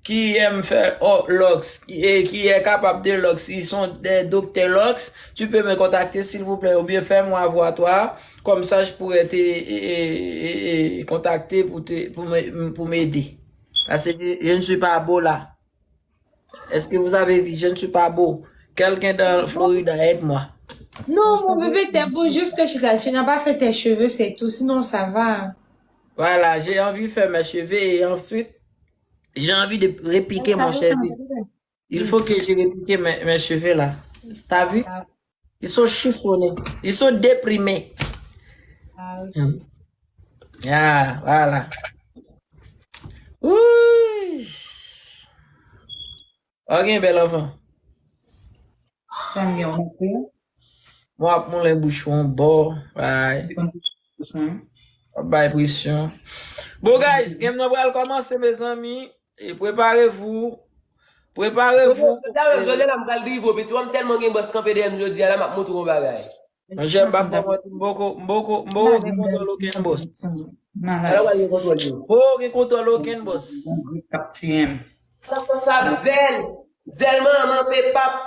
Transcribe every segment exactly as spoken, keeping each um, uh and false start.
qui aime faire oh, locks, qui, et qui est capable de locks, ils sont des docteurs locks, tu peux me contacter s'il vous plaît, ou bien fais-moi avoir toi, comme ça je pourrais te, et, et, et, et contacter pour, te, pour, me, pour m'aider. Parce que je, je ne suis pas beau là. Est-ce que vous avez vu? Je ne suis pas beau. Quelqu'un dans Florida, aide-moi. Non, mon bébé, t'es beau, juste que tu n'as pas fait tes cheveux, c'est tout. Sinon, ça va. Voilà, j'ai envie de faire mes cheveux et ensuite, j'ai envie de répiquer mon cheveu. Il faut que je répique mes, mes cheveux là. T'as vu? Ils sont chiffonnés. Ils sont déprimés. Ah, ok. Ah, voilà. Ouh. Ok, bel enfant. Sa m gen yon kou. Mwen ap moulen bouch ou bò. Bay. Ap bay presyon. Bon, guys, game nan pral kòmanse, mezanmi. E preparez-vous. Preparez-vous. Jodi a, jodi a la m pral drive w, piti, wè m tèlman gen bòs kanpe dèyè m jodi a la, m ap montre w yon bagay. Monchè, m pa fè manti, m poko, m poko, m poko gen kontwòl okenn bòs. Alò, w al gen kontwòl yo. Poko gen kontwòl okenn bòs. Kap tiye m. Sa konsa ap zèl, zèl manman pe pap.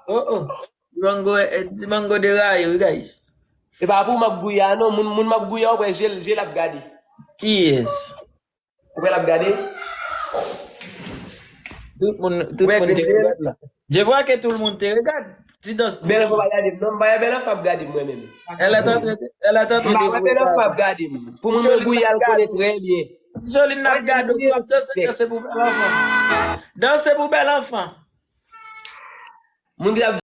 Oh, oh. Ti mango, eh, ti mango deraye, wi, guys. E pa pou m ap gouye a non, moun, moun m ap gouye a, w wè je l, je l ap gade. Kiyès? Ou wè l ap gade? Tout moun, tout Wè, moun te Denzel. Regarde la. Je vois que tout le monde te regarde. Tu danses. Bèl anfan pa gade m non, m pa wè bèl anfan ap gade m mwen menm. Elle est en train de, elle est en train M pa wè bèl anfan ap gade m. Pou moun mwen gouye a, l konnen trè byen. Joline n ap gade w, w ap danse, danse pou bèl anfan. Danse pou bèl anfan. Moun ki t ap